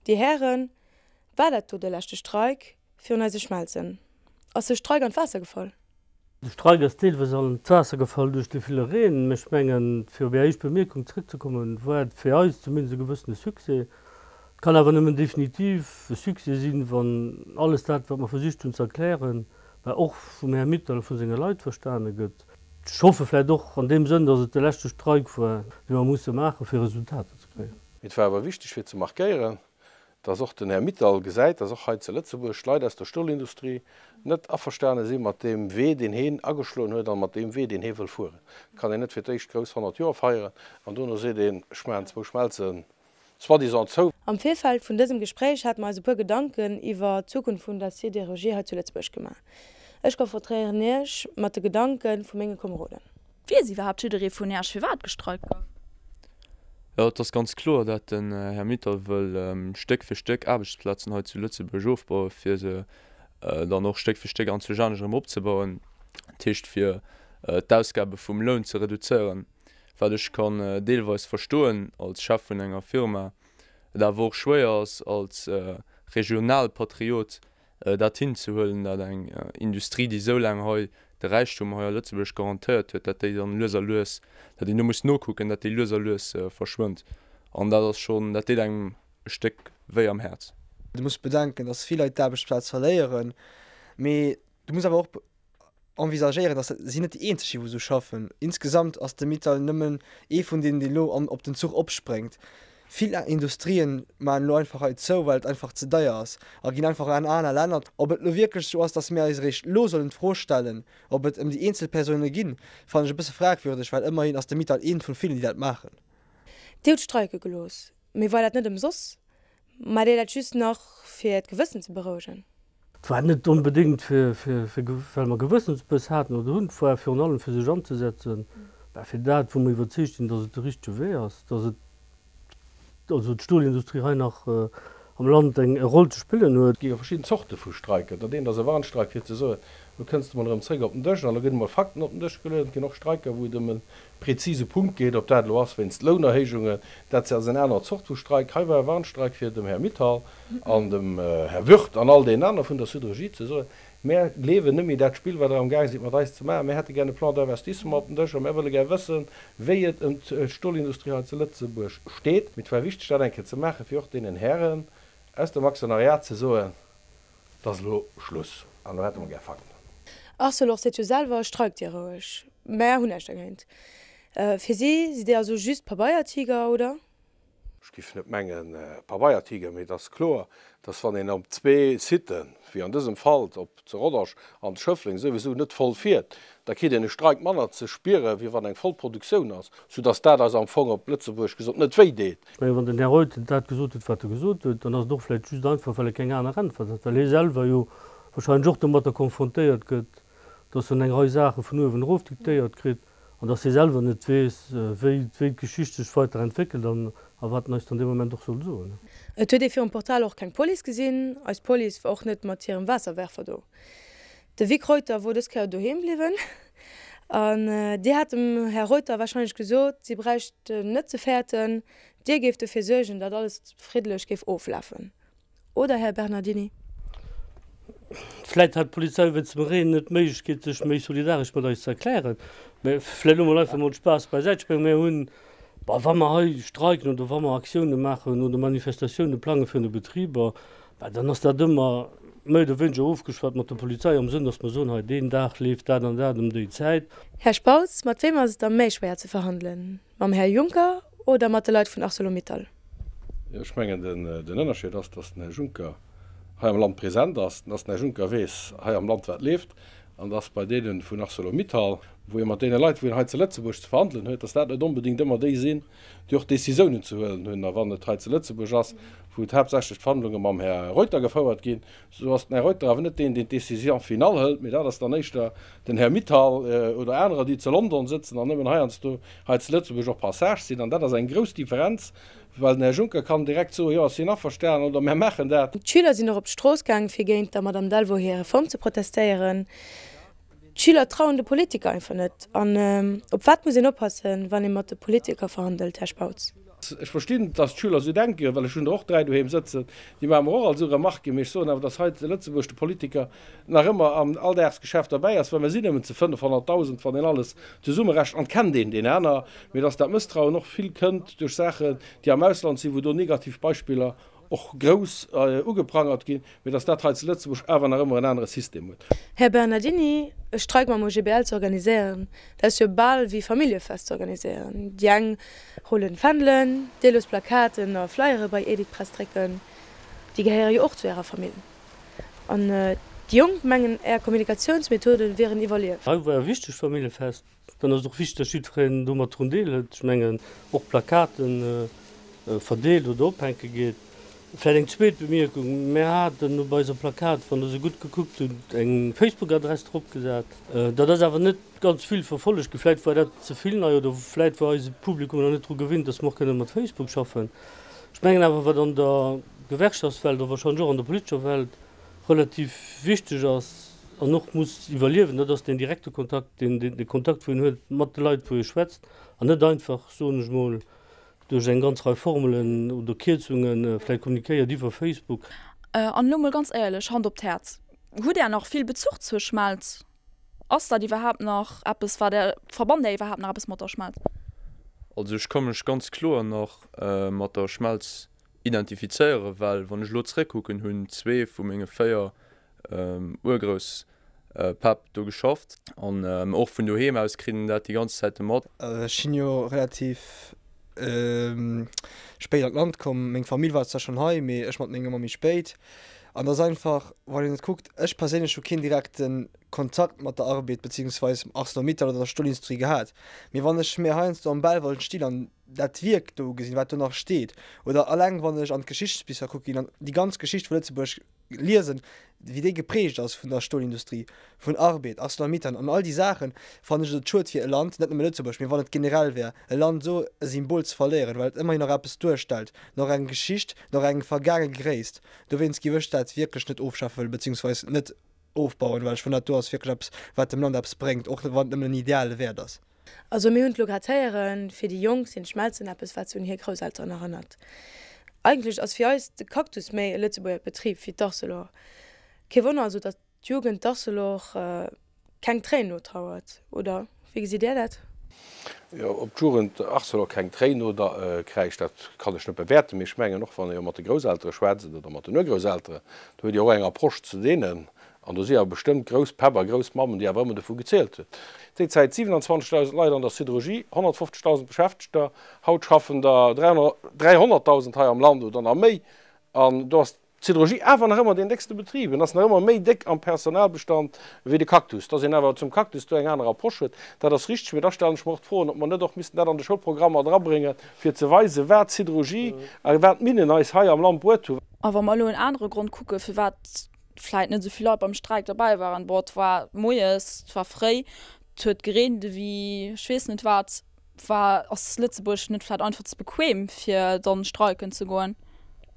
Dir Hären, war dat do de leschte Streik virun eise Schmelzen? Ass de Streik an d'Waasser gefall? De Streik ass deelweis an d'Waasser gefall duerch de ville Reen, mä ech mengen, fir op Är éischt Bemierkung zrëckzekommen, war et fir eis zumindest e gewëssene Succès. Et kann awer nëmmen definitiv e Succès sinn, wann alles dat, wat mer versicht hunn ze erklären, mä och vum Här Mittal a vu senge Leit verstane gëtt. Ech hoffe vläicht och an deem Sënn, datt et de leschte Streik war, dee mer musse maachen, fir Resultater ze kréien. Et war awer wichteg fir ze markéieren, dass och den Här Mittal gesäit, dass och hei zu Lëtzebuerg d'Leit aus der Stolindustrie net averstane si mat deem Wee, deen heen ageschloen huet an mat deem Wee, deen hee wëll fueren. Et kann een net fir d'éischt grouss 100 Joer feieren an dono seet een, ech maachen zwou Schmelzen soi-disant zou. Am Virfeld vun dësem Gespréich hate mer eis e puer Gedanken iwwer d'Zukunft vun der Sidérurgie hei zu Lëtzebuerg gemaach. Ech konfrontéieren Iech mat de Gedanke vu menge Komeroden. Weess iwwerhaapt jidderee vun Äech firwat gestreikt gouf? Jo, et ass ganz kloer, dat den Här Mittal wëll Stéck fir Stéck Aarbechtsplazen hei zu Lëtzebuerg ofbauen, fir se dann och Stéck fir Stéck anzwousch anescht erëm opzebauen. Dat heescht, fir d'Ausgabe vum Loun ze reduzéieren, wat ech kann deelweis verstoen als Chef vun enger Firma, et awer och schwéier ass als Regionalpatriot, dat hinzehuelen, dat eng Industrie, déi esou laang hei de Räichtum hei a Lëtzebuerg garantéiert huet, dat déi dann lues a lues, dat een do muss nokucken, dat déi lues a lues verschwënnt. An dat ass schonn, dat deet engem e Stéck wéi am Häerz. Du muss bedenken, datt vill Leit d'Aarbechtsplaz verléieren, mee du muss awer och envisagéieren, dass si net déi eenzeg sinn, wou esou schaffen. Insgesamt ass de Mittal nëmmen ee vun deenen, deen elo an op den Zuch opspréngt. Vill Industrien maachen elo einfach hei zou, well et einfach ze deier ass a ginn einfach an aner Länner. Ob et elo wierklech esou ass, dass mir eis eréischt elo sollen d'Fro stellen, ob et ëm déi eenzel Persoune ginn, fannen ech e bësse fragwürdeg, well ëmmerhin ass de Mittal eent vun villen, déi dat maachen. Dir hutt streike gelooss, mee war dat net ëmsoss? Maacht Dir dat just nach fir Äert Gewëssen ze berouegen? Et war net onbedéngt fir, well mer Gewëssensbëss haten oder hunn, et war virun allem fir sech anzesetzen, bah, fir dat, wou mer iwwerzeegt sinn, datt et de richtege Wee ass, datt et, also d'Stolindustrie hei nach am Land eng Roll ze spillen huet. Et gi jo verschidden Zorte vu Streiken. Dat eent ass e Warnstreik fir ze soen, Lo kënns de mol erëm zréck op den Dësch an lo ginn emol Fakten op den Dësch geluecht. Et ginn och Streiker, wou et ëm e prezise Punkt geet, ob dat elo ass wéinst Lounerhéijungen, dat ass eng aner Zort vu Streik. Hei war e Warnstreik fir dem Här Mittal an dem Här Würth an all deenen anere vun der Sidérurgie ze soen, Mär gleewen net méi dat Spill, wat Der amgaang sidd mat eis ze maachen. Mär hätte gär e Plan d'investissement op den Dësch a mär wëlle gär wëssen, wéi et ëm d'Stolindustrie hei zu Lëtzebuerg steet. Mee et war wichteg, dat eng Kéier ze maachen, fir och deenen Hären aus dem Aktionariat ze soen, Et ass elo Schluss an elo hätte mer gär Fakten. Arcelor seet jo selwer, streikt dir roueg, mär hunn näischt dergéint. Fir si sidd dir also just Pabeiertiger, oder? Ech giff net mengen Pabeiertiger, mee et ass kloer, dass wann een op zwee Siten, wéi an dësem Fall op zu Rodange an Schëffleng, souwisou net voll fiert, da kritt een e Streik manner ze spieren, wéi wann eng voll Produktioun ass, soudass dat eis am Fong op Lëtzebuerg gesot net wéi deet. Ech mengen, wann den Här Reuter dat gesot huet, wat e gesot huet, dann ass et och vläicht just einfach, well e keng aner Äntwert hat, well hie selwer jo wahrscheinlech och domatter konfrontéiert gëtt, dass en eng Rei Saache vun uewen erof diktéiert kritt an dass hie selwer net weess, wéi d'Geschicht sech weiter entwéckelt an a wat en eis dann dee Moment och soll soen. Et huet ee virum Portal och keng Police gesinn. Eis Police war och net mat hirem Waasserwerfer do. De Vic Reuter wor dës Kéier doheem bliwwen an Dir hat dem Här Reuter wahrscheinlech gesot, si bräichten net ze fäerten, Dir géift dofir suergen, datt alles friddlech géif oflafen, oder Här Bernardini? Vläit hat d'Polizei wéinst dem Reen net d'Méiglechkeet, sech méi solidaresch mat eis ze erklären. Mä vläit elo mol einfach mol Spaass beisäit. Ech menge mir hunn, bon, wa mer hei streiken oder wa mer Aktioune maachen oder Manifestatioune plange virun de Betriber, Bah, dann ass dat ëmmer méi oder wéineger ofgeschwat mat der Polizei am Sënn, dass mer soen, hei deen Dag leeft dat an dat ëm déi Zäit. Här Spautz, mat wem ass et da méi schwéier ze verhandelen, mam Här Juncker oder mat de Leit vun Arcelor-Mittal? Jo, ech mengen, den Ënnerscheed ass, dass den Här Juncker hei am Land present ass, dass den Här Juncker weess hei am Land, wat leeft, an dass bei deene vun Arcelor-Mittal, wou ee mat deene Leit, wou een hei zu Lëtzebuerg ze verhandelen huet, dass dat net onbedéngt ëmmer déi sinn, déi och Décisiounen ze huelen hunn. A wann et hei zu Lëtzebuerg ass, wou et haaptsächlech d'Verhandlunge mam Här Reuter gefouert ginn, esou ass den Här Reuter awer net deen, deen d'Décision finale hëlt, mee dat ass dann éischter den Här Mittal oder anerer, déi zu London sëtzen an nëmmen heiansdo hei zu Lëtzebuerg op Passage sinn. An dat ass eng grouss Differenz, well den Här Juncker kann direkt soen, jo, ech sinn averstanen oder mär maachen dat. D'Schüler sinn och op d'Strooss gaang, fir géint der Madame Delvaux hir Reform ze protestéieren. D'Schüler trauen de Politiker einfach net. An op wat muss een oppassen, wann ee mat de Politiker verhandelt, Här Spautz? dat, ech verstinn, dass d'Schüler esou denken, well ech hunn der och 3 doheem sëtzen, déi maache mer och alt esou Remarquen, mee ech soen awer, dass hei zu Lëtzebuerg de Politiker nach ëmmer am Alldagsgeschäft derbäi ass, well mer sinn nëmmen zu 500.000, wann een alles zesummerechent, an kennt een deen aner, mee dass dat Mësstrauen och vill kënnt duerch Saachen, déi am Ausland sinn, wou do negativ Beispiller och grouss ugeprangert ginn, mee dass dat hei zu Lëtzebuerg awer nach ëmmer en anere System huet. Här Bernardini, e Streik mam OGBL ze organiséieren, dat ass jo bal wéi Familljefest ze organiséieren. Déi eng rullen Fändelen, dir loosst Plakaten a Flyere bei Editpress drécken, déi gehéiere jo och zu ärer Famill. An déi Jonk mengen, är Kommunikatiounsmethode wieren iwwerlieft. Hei war e wichtegt Familljefest. Dann ass et och wichteg, dass jiddwereen do mat drun deelhëlt. Ech mengen, och Plakaten verdeelt oder ophänke geet. Vläicht eng zweet Bemierkung, Mir haten op eiser Plakat, wann Der se gutt gekuckt hutt, eng Facebook-Adress dropgesat. Dat ass awer net ganz vill verfollegt ginn. Vläicht war dat ze vill nei oder vläicht war eise Publikum nach net dru gewinnt, dass mer och kënne mat Facebook schaffen. Ech mengen awer, wat an der Gewerkschaftswelt a wahrscheinlech och an der politescher Welt relativ wichteg ass an och muss iwwerliewen, dat ass deen direkte Kontakt, deen de Kontakt, wou een huet mat de Leit, wou ee schwätzt, an net einfach, soen ech mol, duerch eng ganz Rei Formelen oder Kierzunge vläicht kommunikéiert iwwer Facebook. An elo mol ganz éierlech, Hand op d'Häerz, hutt Där nach vill Bezuch zur Schmelz? Ass dat iwwerhaapt nach eppes, wat Där, verbannt Där iwwerhaapt nach eppes mat der Schmelz? Also ech ka mech ganz kloer nach mat der Schmelz identifizéieren, well wann ech elo zréckkucken, hunn zwee vu menge 4 Urgrousspäpp do geschafft an och vun doheem aus kritt een dat déi ganz Zäite mat. Ech sinn jo relativ spéit an d'Land komm, meng Famill war zwar schonn hei, mee ech mat menger Mamm méi spéit. An et ass einfach, wann een et kuckt, ech perséinlech hu keen direkte Kontakt mat der Arbed beziehungsweis Arcelor-Mittal oder der Stolindustrie gehat, mee wann ech mir heiansdo am Belval d'Still an dat Wierk do gesinn, wat do nach steet, oder alleng wann ech an d'Geschichtsbicher kucke ginn an déi ganz Geschicht vu Lëtzebuerg liesen, wéi déi geprägt ass vun der Stolindustrie, vun Arbed, Arcelor-Mittal an all déi Saachen, fannen ech et schued fir e Land, net nëmme Lëtzebuerg, mee wann et generell wär, e Land esou e Symbol ze verléieren, well et ëmmerhin nach eppes duerstellt, nach eng Geschicht, nach eng vergaange Gréisst. Dowéinst géif ech dat wierklech net ofschafe wëllen, beziehungsweis net ofbauen, well ech fannen, dat do ass wierklech eppes, wat dem Land eppes bréngt, och wann et nëmmen en ideale Wäert ass. Also mir hunn et lo grad héieren, fir déi Jonk sinn d'Schmelzen eppes wat se un hir Grousselteren erënnert. Eigentlech ass fir eis de Cactus méi e Lëtzebuerger Betrib wéi d'Arcelor. Kee Wonner also, datt d'Jugend d'Arcelor keng Tréin notrauert, oder wéi gesitt Där dat? Jo, ob d'Jugend Arcelor keng Tréin nokräischt, dat kann ech net bewäerten, mee ech mengen och, wann ee jo mat de Grousseltere schwätzt oder mat den Urgrousseltere, do huet Dir och eng Approche zu deenen, An do si awer bestëmmt grouss Päpp a grouss Mammen, déi awer ëmmer dovu gezielt hunn. Déi Zäit 27.000 Leit an der Siderurgie, 150.000 Beschäftegter, haut schaffen der 300.000 hei am Land oder nach méi. An do ass d'Siderurgie awer nach ëmmer deen déckste Betrib. En ass nach ëmmer méi déck am Personalbestand wéi de Cactus. Dass een awer zum Cactus do eng aner Approche huet, dat ass richteg. Mee da stellen ech mer och d'Froen, ob mer net och missten dat an de Schoulprogrammer drabréngen, fir ze weisen, wat d'Siderurgie a wat d'Minnen eis hei am Land bruet hunn. A wa mer elo en anere Grond kucken, firwat vläit net esou vill Leit beim Streik derbäi waren. Bon, et war moies, et war fréi, et huet gereent ewéi ech weess net wat. War, ass Lëtzebuerg net vläit einfach ze bequem fir dann streiken ze goen?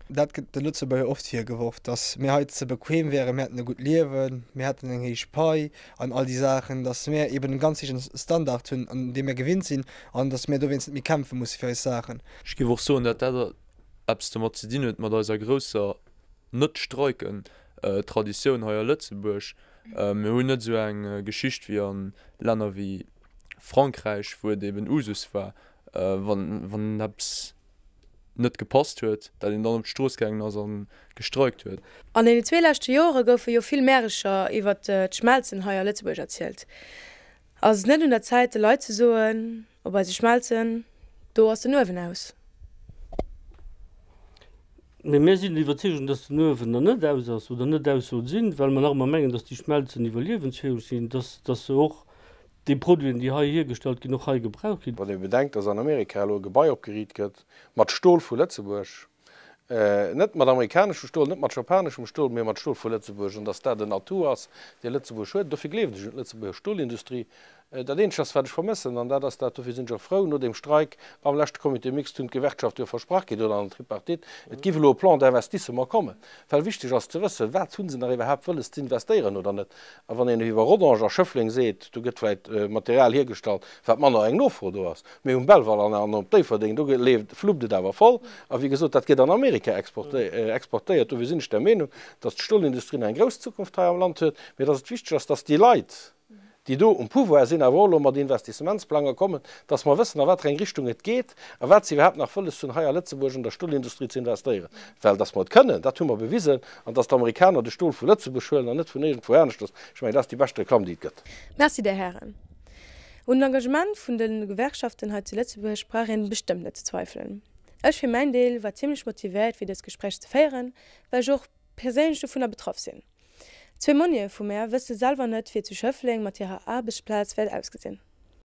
Dat gëtt de Lëtzebuerger oft virgeworf, datt mir hei ze bequem wären, mir hätten e gutt Liewen, mir hätten eng héich Pai an all déi Saachen, datt mir eben e ganz héijen Standard hunn, un dee mir gewinnt sinn an datt mir dowéinst net méi kämpfe musse fir eis Saachen. Ech géif och soen, datt dat eppes domat ze dinn huet mat eiser grousser Net-Streiken Traditioun hei a Lëtzebuerg. Mir hunn net esou eng Geschicht wéi a Länner wéi Frankräich, wou et eben Usus war, wann wann eppes net gepasst huet, dat een dann op d'Strooss gaangen ass a gestreikt huet. An deenen zwee leschte Jore goufe jo vill Märecher iwwert d'Schmelzen hei a Lëtzebuerg erzielt. Ass et net un der Zäit de Leit ze soen, op eise Schmelzen, do ass den Uewen aus? Mee mir sinn der Iwwerzeegung, dass den Uewen nach net aus ass oder net aus soll sinn, well mer nach ëmmer mengen, dass déi Schmelzen iwwerliewensfäeg sinn, dass, dass se och déi Produiten, déi hei hiergestallt ginn, och hei gebraucht ginn. Wann ee bedenkt, dass an Amerika elo e Gebai opgeriit gëtt mat Stol vu Lëtzebuerg, net mat amerikaneschem Stol, net mat japaneschem Stol, mee mat Stol vu Lëtzebuerg, an dass dat en Atout ass, dee Lëtzebuerg huet, dofir gleewen ech un d'Lëtzebuerger Stolindustrie. Dat eenzegt ass, wat ech vermëssen, an dat ass dat, dofir sinn ech och frou, no deem Streik am leschte Comité mixte hunn d'Gewerkschafte jo versprach kritt, oder an der Tripartite, et giff elo e Plan d'investissement kommen, well wichteg ass ze wëssen, wat hu se nach iwwerhaapt wëlles ze investéieren oder net. A wann een iwwer Rodange a Schëffleng seet, do gëtt vläicht Material hiergestallt, wat manner eng Nofro do ass, mee um Belval an op Déifferdeng, do leeft, fluppt et awer voll. A wéi gesot, dat gëtt an Amerika exportéiert. Dofir sinn ech der Meenung, datt d'Stolindustrie nach eng grouss Zukunft hei am Land huet, mee datt et wichteg ass, datt déi Leit, déi do um Pouvoir sinn, awer och elo mat Investissementsplanger kommen, dass mer wëssen, a wat fir eng Richtung et geet a wat se iwwerhaapt nach wëlles hunn, hei a Lëtzebuerg an der Stolindustrie ze investéieren. Well dass mer et kënnen, dat hu mer bewisen. An dass d'Amerikaner de Stol vu Lëtzebuerg huelen an net vun iergendwou aneschters, ech mengen, dat ass déi bescht Reklamm, déi et gëtt. Merci, Dir Hären. Un den Engagement vun de Gewerkschaften hei zu Lëtzebuerg brauch een bestëmmt net ze zweifelen. Ech fir mäin Deel war zimlech motivéiert fir dës Gespréich ze féieren, well ech och perséinlech dovunner betraff sinn. Zwee Monnier vu mär wësse selwer net wéi et zu Schëffleng mat hirer Aarbechtsplaz wäert ausgesinn.